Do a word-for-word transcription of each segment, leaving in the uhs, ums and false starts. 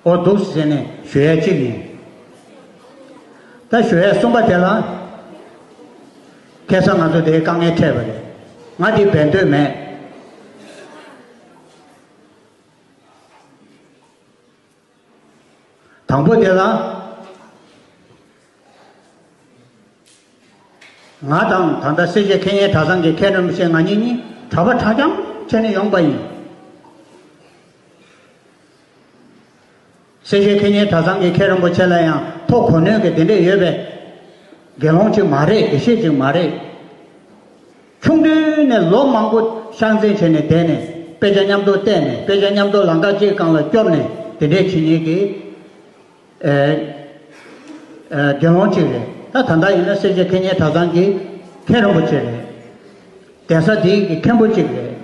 འོ་འདུག་ཟེར་ནས་ཞུ་ཡ་གཅིག་ཡིན། ད་ཞུ་ཡ་གསུམ་པ་དེ་ལ། ཁ་སང་ང་ཚོ་དེའི་དཀའ་ངལ་འཕྲད་པ་རེད། ང་དེ་འབད་འདོད་མེད། དང་པོ་དེ་ལ། ང་དང་ད་ལྟ་སེར་བྱེས་མཁས་སྙན་གྲྭ་ཚང་གི་མཁན་རིན་པོ་ཆེ་ང་གཉིས་གཉིས་གྲྭ་པ་གྲྭ་རྐྱང་བྱས་ནས་ཡོང་པ་ཡིན། སེར་བྱེས་མཁས་སྙན་གྲྭ་ཚང་གི་མཁན་རིན་པོ་ཆེ་ལ་ཡང་ཐོ་གོ་གནོན་གྱི་དེ་འདྲས་ཡོད་པའི་དགེ་སློང་ཅིག་མ་རེད། དགེ་བཤེས་ཅིག་མ་རེད། ཆུང་དུས་ནས་ལོ་མང་པོ་ཤག་འཛིན་བྱས་ནས་བསྡད་ནས་དཔེ་ཆ་མཉམ་དུ་བལྟས་ནས་དཔེ་ཆ་མཉམ་དུ་ལམ་ཁ་གཅིག་སྒང་ལ་སྐྱོར་ནས་དེ་འདྲས་བྱེད་མཁན་གྱི་ཨེ་ཨེ་དགེ་སློང་གཅིག་རེད། ད་ད་ལྟ་ཡིན་ན་སེར་བྱེས་མཁས་སྙན་གྲྭ་ཚང་གི་མཁན་རིན་པོ་ཆེ་རེད། གདན་ས་འདིའི་གི་མཁན་པོ་གཅིག་རེད།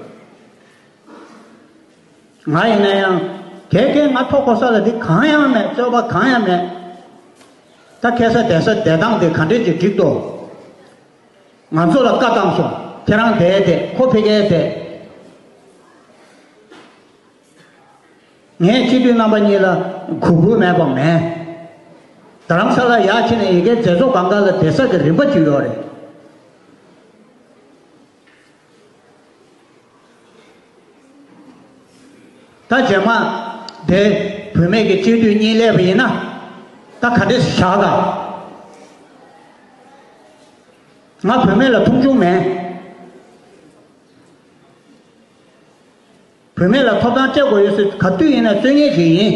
ང་ཡིན་ན་ཡང་དེ་གས་ང་ཐོ་གོ་ས་ལ་འདི་གང་ཡང་མེད། རྩོད་པ་གང་ཡང་མེད། ད་ཁ་སང་གདན་ས་བསྡད་སྟངས་དེ་ག་འདྲས་ཅིག་འགྲིག་འདུག་ང་ཚོ་ལ་བཀའ་བཏང་སོང་། ཁྱེད་རང་བསྡད་བསྡད། ཁོ་ཕ་གིར་བསྡད། ངས་སྤྱི་འཐུས་རྣམ་པ་གཉིས་ལ་གུས་བཀུར་མེད་པ་མེད། རྡ་རམ་ས་ལ་ཡར་ཕྱིན་ནས་ཡ་གིའི་མཛད་གཙོ་སྒང་ག་ལ་བསྡད་ས་གི་རིན་པ་ཅིག་ཡོད་རེད། ད་རྗེས་མ་དེ་བུད་མེད་ཀྱི་སྤྱི་འཐུས་གཉིས་སླེབས་པ་ཡིན་ན་ད་ག་འདྲས་བཞག་ག་ང་བུད་མེད་ལ་མཐོང་ཆུང་མེད། བུད་མེད་ལ་ཐོབ་ཐང་སྤྲད་དགོས་ཡོད་ཟེར་ག་དུས་ཡིན་ན་རྩོད་མཁན་ཞིག་ཡིན།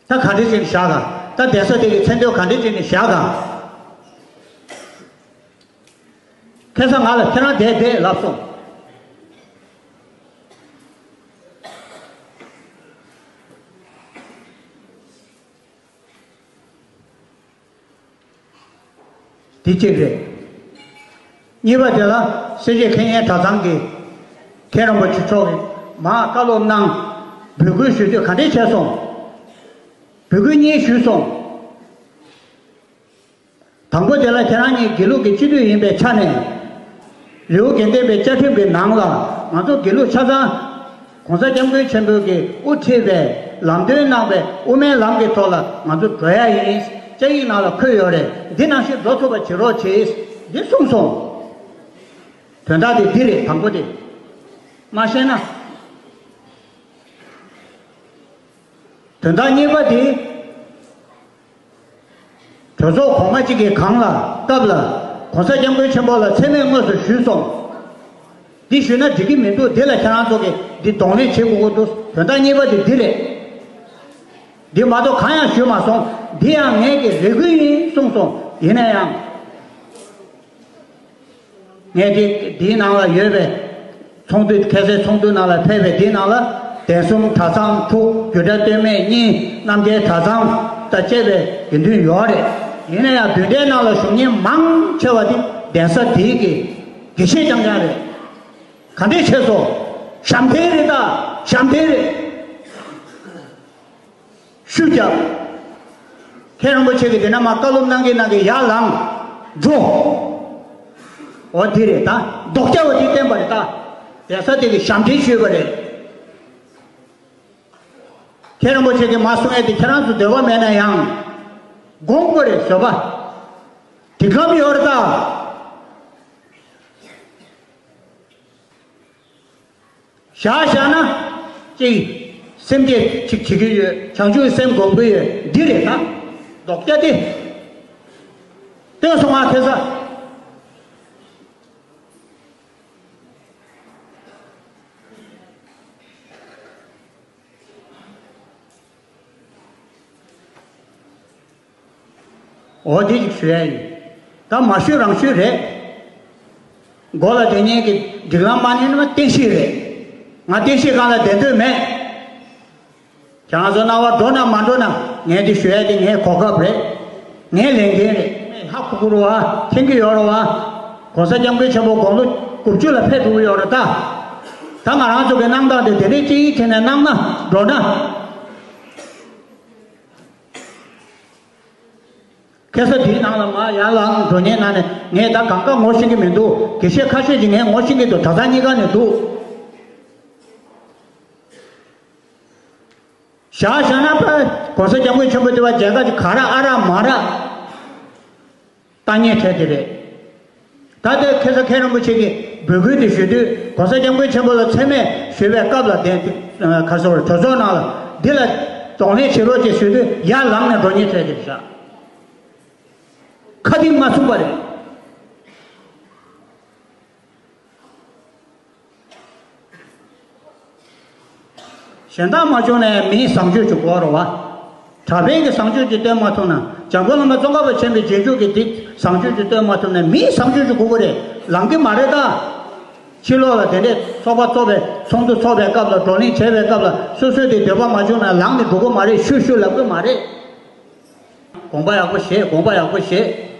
ད་ག་འདྲས་ཅིག་བཞག་ག་ད་གདན་ས་དེ་གི་མཚན་དོན་ག་འདྲས་ཅིག་ནས་བཞག་ག་ཁ་སང་ང་ལ་ཁྱེད་རང་བསྡད་བསྡད་ལབ་སོང་། དེ་གཅིག་རེད། གཉིས་པ་དེ་ལ་སེར་བྱེས་མཁས་སྙན་གྲྭ་ཚང་གི་མཁན་རིན་པོ་ཆེ་མཆོག་གིས་མར་བཀའ་སློབ་གནང་། འབོད་སྐུལ་ཞུ་དུས་ག་འདྲས་བྱས་སོང་། འབོད་སྐུལ་གཉིས་ཞུས་སོང་། དང་པོ་དེ་ལ་ཁྱེད་རང་གཉིས་དགེ་ལུགས་ཀྱི་སྤྱི་འཐུས་ཡིན་པའི་ཆ་ནས། ལེའུ་དགེ་ལྡན་པའི་བཅའ་ཁྲིམས་ཀྱི་ནང་ལ་ང་ཚོ་དགེ་ལུགས་ཆ་ཚང་། ༸གོང་ས་༸སྐྱབས་མགོན་ཆེན་པོ་གིས་དབུ་ཁྲིད་པའི་ལམ་སྟོན་གནང་བའི་དབུ་མའི་ལམ་གྱི་ཐོག་ལ་ང་ཚོ་འགྲོ་ཡ་ཡིན། བཅའ་ཡིག་ནང་ལ་འཁོད་ཡོད་རེད། འདི་ནང་བཞིན་འགྲོ་ཐུབ་པ་བྱེད་རོགས་བྱེད། འདི་གསུངས་སོང་། དོན་དག་དེ་འདི་རེད། དང་པོ་དེ། མ་ཤེས་ན། དོན་དག་གཉིས་པ་དེ། གྲོས་ཚོགས་གོང་མ་གཅིག་གི་སྒང་ལ་སྐབས་ལ་༸གོང་ས་༸སྐྱབས་མགོན་ཆེན་པོ་ལ་མཚན་སྨད་དངོས་སུ་ཞུས་སོང་། འདི་ཞུས་ན་འགྲིག་གི་མི་འདུག་འདི་ལ་ཁྱེད་རང་ཚོ་གིས་འདི་གདོང་ལེན་བྱེད་དགོས་ཀྱི་འདུག་དོན་དག་གཉིས་པ་དེ་འདི་རེད། འདི་མ་གཏོགས་གང་ཡང་ཞུས་མ་སོང་། འདི་ཡང་ངེད་ཀྱི་རེ་སྐུལ་ཡིན་གསུངས་སོང་། ཡིན་ན་ཡང་། ངས་འདི་འདིའི་ནང་ལ་ཡོད་པའི་ཚོགས་འདུ། ཁ་སང་ཚོགས་འདུ་ནང་ལ་ཕེབས་པའི་འདིའི་ནང་ལ་གདན་གསུམ་གྲྭ་ཚང་དྲུག་རྒྱུད་གྲྭ་སྟོད་སྨད་གཉིས། རྣམ་རྒྱལ་གྲྭ་ཚང་དང་བཅས་པའི་དགེ་འདུན་ཡོད་རེད། ཡིན་ན་ཡང་བདུན་ཕྲག་ནང་ལ་བཞུགས་མཁན་མང་ཆེ་བ་འདི་གདན་ས་འདིའི་གི་དགེ་བཤེས་རྐྱང་རྐྱང་རེད། ག་འདྲས་བྱས་སོང་། ཞབས་འདྲེན་རེད་ད། ཞབས་འདྲེན་རེད། ཤུགས་རྒྱབ། མཁན་རིན་པོ་ཆེ་གིས་དེ་ན་མ་བཀའ་སློབ་གནང་གིན་གནང་གིན་ཡར་ལངས། འགྲོ། འོ་དེ་རེད་ད། ལྡོག་རྒྱ་བ་དེ་བསྟན་པ་རེད་ད། གདན་ས་དེ་གི་ཞབས་འདྲེན་ཞུས་པ་རེད། མཁན་རིན་པོ་ཆེ་གིས་མ་གསུང་ཡས་དེ་ཁྱེད་རང་ཚོ་འདོད་པ་མེད་ན་ཡང་། དགོངས་པ་རེད་བཟོད་པ། སྒྲིག་ལམ་ཡོད་རེད་ད། བཞག་བཞག་ན་ཅིག་སེམས་བསྐྱེད་ཅིག་བྱེད་ཀྱི་ཡོད། བྱང་ཆུབ་སེམས་སྒོམ་གྱི་ཡོད། འདི་རེད་ད། ལྡོག་རྒྱ་དེ་སྟོན་སོང་ང་ཁ་སང་། འོ་དེ་ཅིག་ཞུ་ཡ་ཡིན། ད་མ་ཞུས་རང་ཞུས་རེད། མགོ་ལ་དེ་ཉིད་ཀྱི་སྒྲིག་ལམ་མ་ཉན་ན་བསྟན་བཤིག་རེད། ང་བསྟན་བཤིག་སྒང་ལ་བསྡད་འདོད་མེད། ཁྱེད་རང་ཚོ་རྣ་བ་འགྲོ་ན་མ་འགྲོ་ན་ངས་འདི་ཞུ་ཡ་དེ་ངའི་གོ་སྐབས་རེད། ངའི་ལས་འགན་རེད། ཧ་གོ་གི་རེད་བ། མཁྱེན་གྱི་ཡོད་རེད་བ། ༸གོང་ས་༸སྐྱབས་མགོན་ཆེན་པོ་དགུང་ལོ་དགུ་བཅུ་ལ་ཕེབས་འགྲོ་གི་ཡོད་རེད་ད། ད་ང་རང་ཚོ་གི་གནང་སྟངས་དེ་དེ་རིང་གཅིག་ཡིད་ཆེས་ནས་གནང་ན་འགྲོ་ན། ཁ་སང་དེའི་ནང་ལ་མར་ཡར་ལངས་འགྲོ་མཁན་ནང་ནས་ངས་ད་གང་ག་ངོ་ཤེས་ཀྱི་མི་འདུག་དགེ་བཤེས་ཁ་ཤས་ཀྱིས་ངས་ངོ་ཤེས་ཀྱི་འདུག་གྲྭ་ཚང་གཉིས་ཀ་ནས་འདུག་བཞག་བཞག་ན་ཕ་༸གོང་ས་༸སྐྱབས་མགོན་ཆེན་པོ་འདི་བ་མཇལ་ཁ་ཅིག་ག་ར་ཨ་རག་མ་རག་ལྟ་ཉན་འཕྲད་དེ་རེད། ད་ལྟའི་ཁ་སང་མཁན་རིན་པོ་ཆེ་གིས་འབོད་སྐུལ་དེ་ཞུ་དུས་༸གོང་ས་༸སྐྱབས་མགོན་ཆེན་པོ་ལ་མཚན་སྨད་ཞུ་བའི་སྐབས་ལ་བསྡད་དེ་ག་སོ་གྲོས་ཚོགས་ནང་ལ་འདི་ལ་གདོང་ལེན་བྱེད་རོགས་ཅེས་ཞུ་དུས་ཡར་ལངས་ནས་འགྲོ་ཉན་འཕྲད་དེ་རེད་ཤག་ཁ་གཏིང་མ་ཚུགས་པ་རེད། གཞན་དག་མ་བྱུང་ན་མིའི་བཟང་སྤྱོད་ཅིག་དགོས་རེད་བ། གྲྭ་པའི་གི་བཟང་སྤྱོད་ཅིག་སྟོན་མ་ཐུབ་ན། འཇམ་མགོན་བླ་མ་ཙོང་ཁ་པ་ཆེན་པོའི་རྗེས་འཇུག་གི་འདི་བཟང་སྤྱོད་ཅིག་སྟོན་མ་ཐུབ་ན་མིའི་བཟང་སྤྱོད་ཅིག་དགོས་ཀྱི་རེད། ལང་གི་མ་རེད་ད། ཕྱི་ལོགས་ལ་དེ་འདྲས་ཚོགས་པ་ཚོགས་པའི་ཚོགས་འདུ་ཚོགས་པའི་སྐབས་ལ་བགྲོ་གླེང་བྱས་པའི་སྐབས་ལ་སོ་སོའི་དེ་འདོད་པ་མ་བྱུང་ན་ལངས་ནས་འགྲོ་གི་མ་རེད། ཤུ་ཤུ་ལབ་གི་མ་རེད། དགོངས་པ་ཡག་པོ་བཞེས། དགོངས་པ་ཡག་པོ་བཞེས།